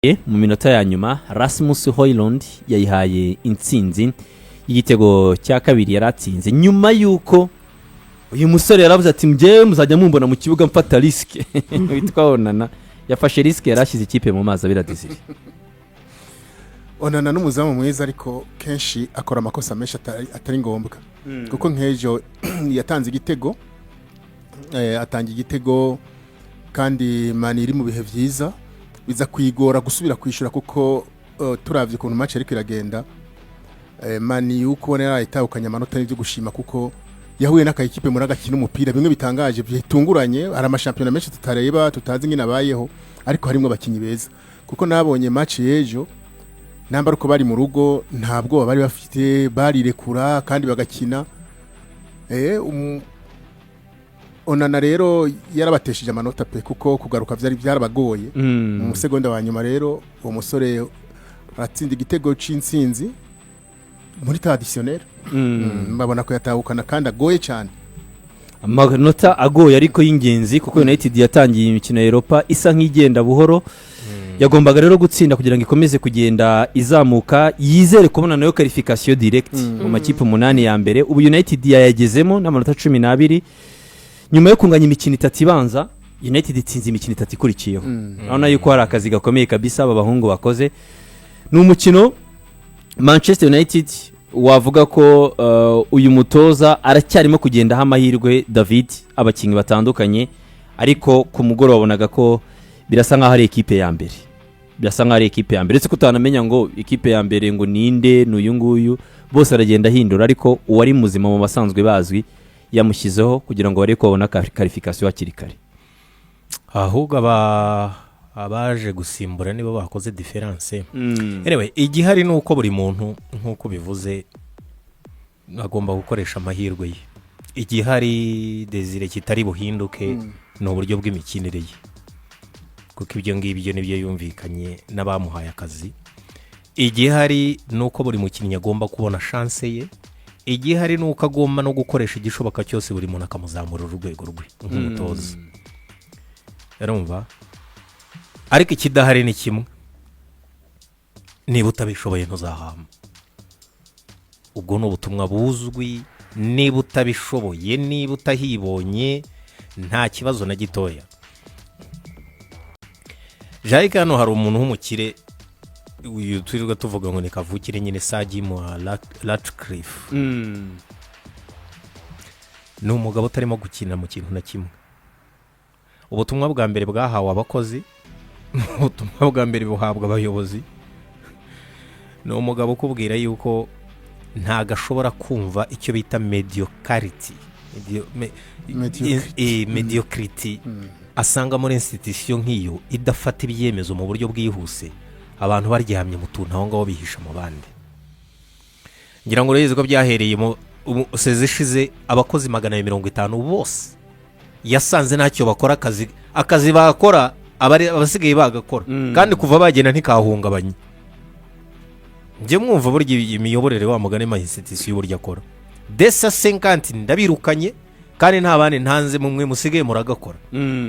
Mu minota ya nyuma Rasmus Højlund yayihaye intsinzi y'igitego cya kabiri yari atsinze, nyuma y'uko uyu musore yaravuze ati: "Njyewe muzajya mumbona mu kibuga mfata risque." Witwa Onana yafashe risque, yari ashyize ikipe mu mazi abira. Desire. Onana n'umuzamu mwiza, ariko kenshi akora amakosa menshi atari ngombwa, kuko nk'ejo yatanze igitego, atanga igitego kandi Man U iri mu bihe byiza, biza kuyigora gusubira kwishyura, kuko turavye ukuntu match ariko iragenda, Man U uko ubona yarayitahukanye amanota n'ibyo gushima, kuko yahuye n'akayikipe muri agakina umupira bimwe bitangaje, bitunguranye. Hari amashampiyona menshi tutareba, tutazi ingene abayeho, ariko harimo abakinyi beza, kuko nabonye match y'ejo nambara uko bari mu rugo, nta bwoba bari bafite, barirekura kandi bagakina. Onana rero yarabatesheje amanota pe, kuko kugaruka byari byarabagoye mu musegonda wa nyuma. Rero uwo musore aratsinda igitego c'intsinzi muri traditionnel, babona ko yatahukana kandi agoye cyane. Amanota agoye ariko y'ingenzi, kuko United yatangiye imikino ya Europa isa nk'igenda buhoro. Yagombaga rero gutsinda kugira ngo ikomeze kugenda izamuka, yizere kubona nayo qualification direct mu makipe 8 ya mbere. Ubu United yayagezemo n'amanota 12 nyuma yo kunganya imikino itatu ibanza. United itsinze imikino itatu ikurikiyeho. Urabona yuko hari akazi gakomeye kabisa aba bahungu bakoze. Ni umukino Manchester United wavuga ko uyu mutoza aracyarimo kugenda aha amahirwe David, abakinnyi batandukanye, ariko ku mugoroba wabonaga ko birasa nkaho ari ekipe ya mbere, birasa nkaho ari ekipe ya mbere, uretse ko utanamenya ngo ekipe ya mbere ngo ninde, ni uyu nguyu. Bose aragenda ahindura, ariko uwari muzima mu basanzwe bazwi yamushyizeho kugira ngo barebe ko babona qualification hakiri kare. Ahubwo abaje gusimbura nibo bakoze différence. Anyway, igihari ni uko buri muntu, nk'uko bivuze, agomba gukoresha amahirwe ye. Igihari, Desire, kitari buhinduke ni uburyo bw'imikinire ye, kuko ibyo ngibyo nibyo yumvikanye n'abamuhaye akazi. Igihari ni uko buri mukinnyi agomba kubona chance ye. Igihari ni uko agomba no gukoresha igishoboka cyose, buri muntu akamuzamura urwego rwe nk'umutoza, urumva? Ariko ikidahari ni kimwe: niba utabishoboye ntuzahamba. Ubwo ni ubutumwa buzwi. Niba utabishoboye, niba utahibonye, nta kibazo na gitoya. Jarike, hano hari umuntu w'umukire, uyu twirirwa tuvuga ngo ni kavukire nyine, Sir Jim Ratcliffe. Ni umugabo utarimo gukina mu kintu na kimwe. Ubutumwa bwa mbere bwahawe abakozi, ubutumwa bwa mbere buhabwa abayobozi. Ni umugabo ukubwira yuko ntago ashobora kumva icyo bita mediocrity. Mediocrity. Mediocrity asanga muri institution nk'iyo idafata ibyemezo mu buryo bwihuse, abantu baryamye mu tuntu aho ngaho bihisha mu bandi. Ngira ngo urabizi ko byahereye mu saison ishize, abakozi 250 bose yasanze ntacyo bakora. Akazi bakora abasigaye bagakora, kandi kuva bagenda ntikahungabanye. Njye mwumva burya imiyoborere, wa mugani, ma institution uburyo akora: 250 ndabirukanye kandi nta bandi ntanze, mumwe musigaye muragakora.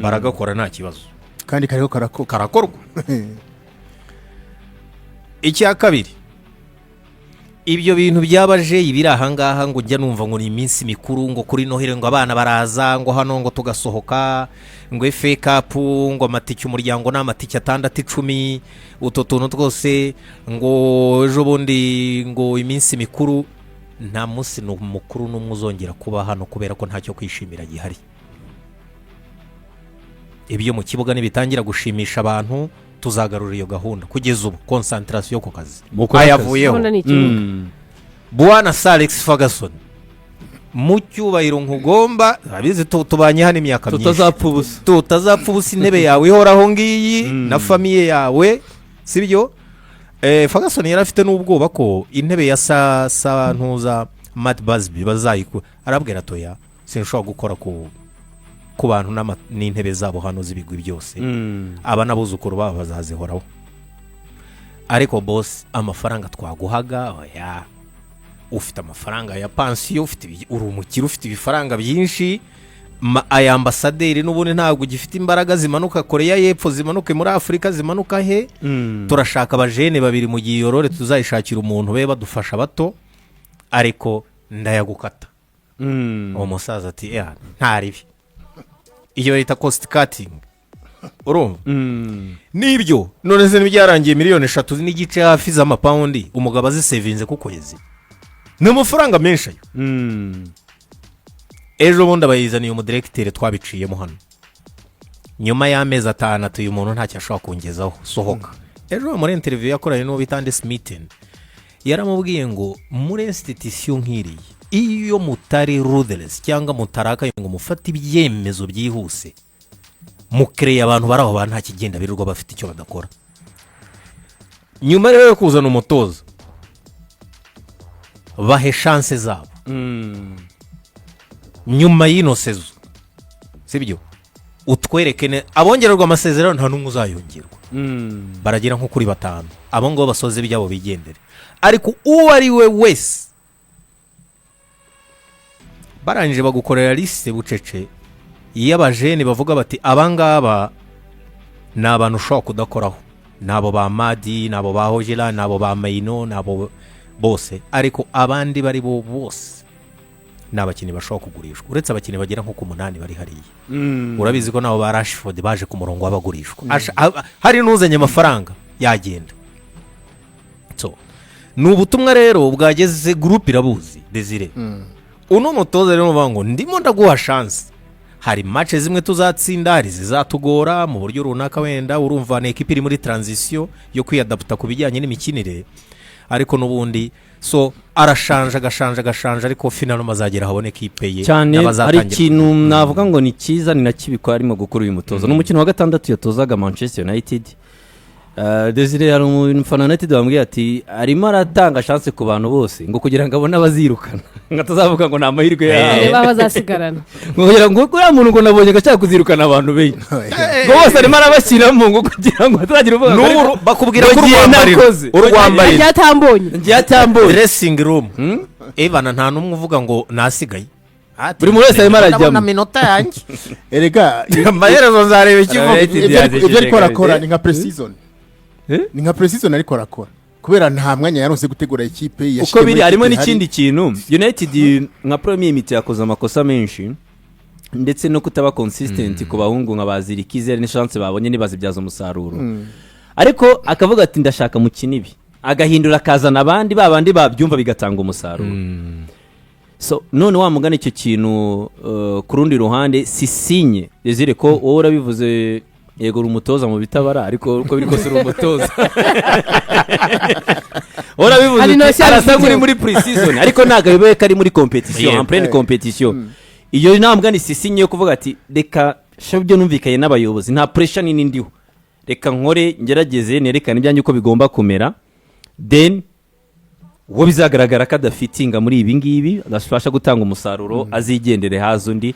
Baragakora nta kibazo. Kandi kariho karakorwa. Karakorwa. Icya kabiri, ibyo bintu by'abajeyi biri ahangaha, ngo njya numva ngo ni iminsi mikuru, ngo kuri Noheli ngo abana baraza, ngo hano ngo tugasohoka, ngo FA Cup, ngo amatike umuryango ni amatike 6, 10, utwo tuntu twose, ngo ejo bundi ngo iminsi mikuru. Nta munsi mukuru n'umwe uzongera kuba hano, kubera ko ntacyo kwishimira gihari. Ibyo mu kibuga nibitangira gushimisha abantu, tuzagarura iyo gahunda. Kugeza ubu concentration ku kazi. Mukore akazi. Ayavuyeho. Gahunda ni ikibuga. Bwana Sir Alex Ferguson, mu cyubahiro nkugomba, abizi tubanye hano imyaka myinshi, tutazapfa ubusa. Tutazapfa ubusa. Intebe yawe ihoraho ngiyi na famille yawe, sibyo? Ferguson yari afite n'ubwoba ko intebe ya sa ntuza Matt Busby bazayiku, arabwira atoya: "Sinshobora gukora ku bantu n'intebe zabo hano z'ibigwi byose." Aba n'abuzukuru babo bazazihoraho. Ariko boss, amafaranga twaguhaga, oya, ufite amafaranga ya pansiyo, ufite uri umukire, ufite ibifaranga byinshi. Aya ambasaderi n'ubundi ntabwo gifite imbaraga zimanuka Koreya y'Epfo, zimanuke muri Afurika, zimanuka he. Turashaka abajene babiri mu gihe iyo role tuzayishakira umuntu be badufasha bato, ariko ndayagukata. Uwo musaza ati: "Ya, nta ribi." Iyo bayita cost cutting, urumva nibyo. None se ntibyarangiye miliyoni 3.5 hafi z'amapawundi umugabo azisevinze ku kwezi? Ni amafaranga menshi ayo. Ejo bundi abayizaniye umudiregiteri, twabiciyemo hano. Nyuma y'amezi 5 atuye umuntu ntacyo ashobora kungezaho, sohoka. Ejo muri interview yakoranye n'uwo bita Andy Smitten, yaramubwiye ngo muri institution nk'iriya, iyo mutari ruthless cyangwa mutarakaye ngo mufate ibyemezo byihuse, mukereye abantu bari aho bantu, nta kigenda, birirwa bafite icyo badakora. Nyuma rero yo kuzana umutoza, bahe chance zabo nyuma y'ino saison, sibyo? Utwereke abongererwa amasezerano, nta n'umwe uzayongerwa. Baragera nko kuri batanu, abo ngabo basoze ibyabo bigendere. Ariko uwo ari we wese barangije bagukorera liste bucece y'abajene, bavuga bati: "Abangaba ni abantu ushobora kudakoraho, ni abo ba Madi, ni abo ba Hojira, ni abo ba Mayino, ni abo bose." Ariko abandi bari bo bose ni abakinnyi bashobora kugurishwa, uretse abakinnyi bagera nko ku munani bari hariya. Urabizi ko nabo ba Rashford baje ku murongo w'abagurishwa. Hari n'uzanye amafaranga yagenda. So ni ubutumwa rero bwageze, groupe irabuzi. Desire, uno mutoza rero uvuga ngo ndimo ndaguha chance, hari match zimwe tuzatsinda, hari zizatugora mu buryo runaka. Wenda urumva ni ekipi iri muri transition yo kwiyadaputa ku bijyanye n'imikinire, ariko n'ubundi so arashanje, agashanje, agashanje, ariko finalement azagera ahabona ekipe ye cyane. Hari n'abazatangira. Ikintu navuga ngo ni cyiza ni na kibi ko arimo gukora uyu mutoza. Ni umukino wa gatandatu yatozaga Manchester United. Desire, hari umufana wa United wambwiye ati arimo aratanga chance ku bantu bose ngo kugira ngo abone abazirukana, ngo atazavuga ngo ni amahirwe yawe. Reba bazasigarana. Ngo kugira ngo uriya muntu ngo nabonye ngo ashaka kuzirukana abantu benshi, ngo bose arimo arabashyiramo ngo kugira ngo hatazagira uvuga ngo N'ubu ariko bakubwira ko ngo ngiye urwambariro nakoze. Urwambariro Ryatambonye. Ngiye atambonye. Dressing room ebana, nta n'umwe uvuga ngo nasigaye. Ati, Buri muntu wese arimo arajyamo. "Ndabona minota yanjye." Erega Amaherezo nzareba ikivuga. United ibyo ariko arakora yagejeje. ni nka pre-season. Eh? Ni nka pre-season ariko arakora, kubera nta mwanya yaronse gutegura ikipe. Uko Yashikiye biri muri harimo ikipe ihari. n'ikindi kintu, United nka premier mi-temps yakoze amakosa menshi, ndetse no kutaba consistent ku bahungu nka ba Zirkzee, ni chance babonye ntibazibyaza umusaruro. Ariko akavuga ati ndashaka mukina ibi, agahindura, akazana abandi, ba bandi babyumva bigatanga umusaruro. So none wa mugani icyo kintu, ku rundi ruhande si sinye. Desire, ko wowe urabivuze, yego uri umutoza mu bitabara, ariko uko biri kose uri umutoza, wowe urabivuze Hari uti notion arasa nk'uri abifiteho. muri pre-season, ariko ntabwo ayobewe ko ari muri competition, en pleine competition. Iyo ntambwe ni sisinye yo kuvuga ati reka sha, ibyo numvikanye n'abayobozi, nta pressure nini ndiho, reka nkore, ngerageze nerekane ibyanjye uko bigomba kumera. Then uwo bizagaragara ko adafitinga muri ibi ngibi, adashobasha gutanga umusaruro, azigendere, haza undi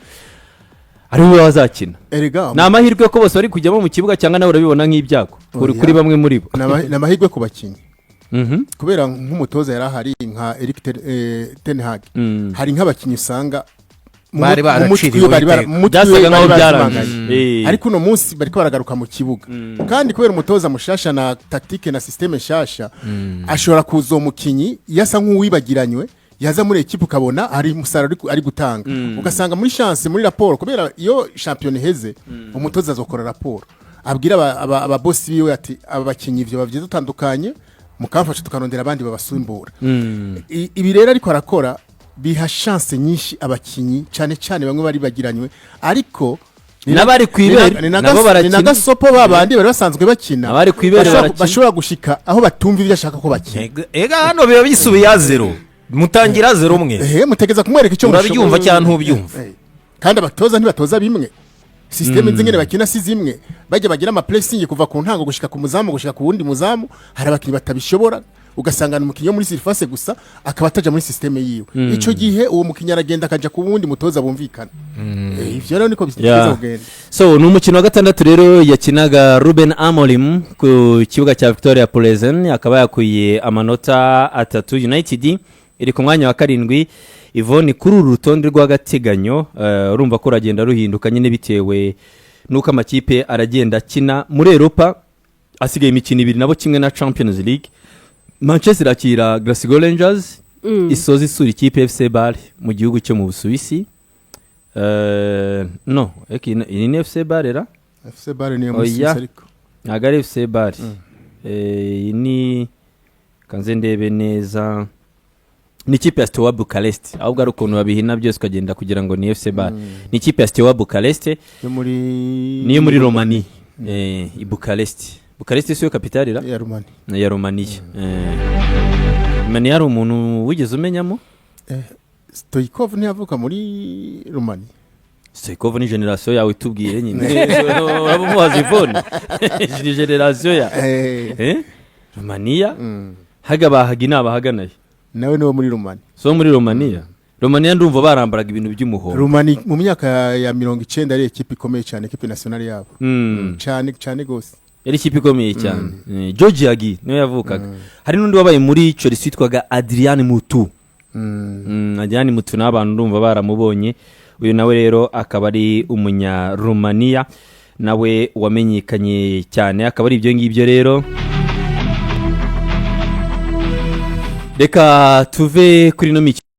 ari we wazakina. Erega Ni amahirwe ko bose bari kujyamo mu kibuga, cyangwa nawe urabibona nk'ibyago kuri Oya. kuri bamwe muri bo? Ni amahirwe ku bakinnyi, kubera nk'umutoza yari ahari nka Eric Ten Hag, hari nk'abakinnyi usanga Bari mu mutwe baraciriwe bari iteka. mu mutwe Byasaga bari nk'aho barazimanganye. byarangiye. Ariko uno munsi bariko baragaruka mu kibuga, kandi kubera umutoza mushasha na tactique na système nshasha, ashobora kuza uwo mukinyi yasa nk'uwibagiranywe, yaza muri ekipe ukabona hari umusaruro ari gutanga, ugasanga muri chance muri raporo, kubera iyo shampiyona iheze umutoza azokora raporo abwira ababosi biwe ati aba bakinyi ivyo bavyiza dutandukanye, mukamfasha tukarondera abandi babasimbura. Ibi rero ariko arakora biha chance nyinshi abakinyi, cyane cyane bamwe bari bagiranywe, ariko N'abari ku ibere, nabo barakina. Ni nagasopo babandi bari basanzwe bakina Abari ku ibere barakina. Bashobora gushika aho batumva ibyo ashaka ko bakina. Ega hano biba bisubiye ya zero, mutangira zero umwe. Ehe, mutegeza kumwereka icyo Urabyumva mushoboye. cyangwa ntubyumva? Kandi abatoza ntibatoza bimwe, système zingene bakina si zimwe, bajya bagira ama pressing kuva ku ntango gushika ku muzamu, gushika ku wundi muzamu. Hari abakinnyi batabishobora, ugasanga ni umukinnyi wo muri surface gusa, akaba ataja muri système yiwe. Ico gihe uwo mukinnyi aragenda akaja ku wundi mutoza bumvikana. Ivyo rero niko bitegeza kugenda. So ni umukino wa gatandatu rero yakinaga Ruben Amorim ku kibuga cya Victoria Plzen, akaba yakuye amanota 3. United Iri ku mwanya wa karindwi, Yvonne, kuri uru rutonde rw'agateganyo. Urumva ko ruragenda ruhinduka nyine bitewe n'uko amakipe aragenda akina muri Europa. Asigaye imikino ibiri nabo, kimwe na Champions League. Manchester irakira Glasgow Rangers, isoza isura ikipe FC Bâle mu gihugu cyo mu Busuwisi. No eki, iyi ni FC Bâle ra? FC Bâle niyo muri Oya. Suisse ariko. Ntabwo ari FC Bâle. Iyi ni, kanze ndebe neza, ni ikipe ya Steaua Bucharest. Ahubwo ari ukuntu babihina byose ukagenda kugira ngo ni FC Bâle. Ni ikipe ya Steaua Bucharest. Yo muri Niyo muri Romani, i Bucharest. Bucharest siyo capitale ra? Ya Rumani. Ya Romania. Romania hari umuntu wigeze umenyamo? Stoichkov ntiyavuka muri Rumani? Stoichkov ni génération yawe, tubwire nyine. Uraba umuhaza Yvonne, ni génération ya Romania. Haga bahaga inama ahaganaye. Nawe niwo muri Rumani. So muri Romania, Romania ndumva barambaraga ibintu by'umuhondo. Rumani mu myaka ya 90 ari ekipe ikomeye cyane, ekipe nationale yabo. Cyane cyane gose. Yari ikipe ikomeye cyane. George Hagi niwe yavukaga. Hari n'undi wabaye muri Chelsea witwaga Adrian Mutu. Adrian Mutu n'abantu ndumva baramubonye. Uyu nawe rero akaba ari umunya-Romania nawe wamenyekanye cyane. Akaba ari ibyo ngibyo rero. Reka tuve kuri ino mikino.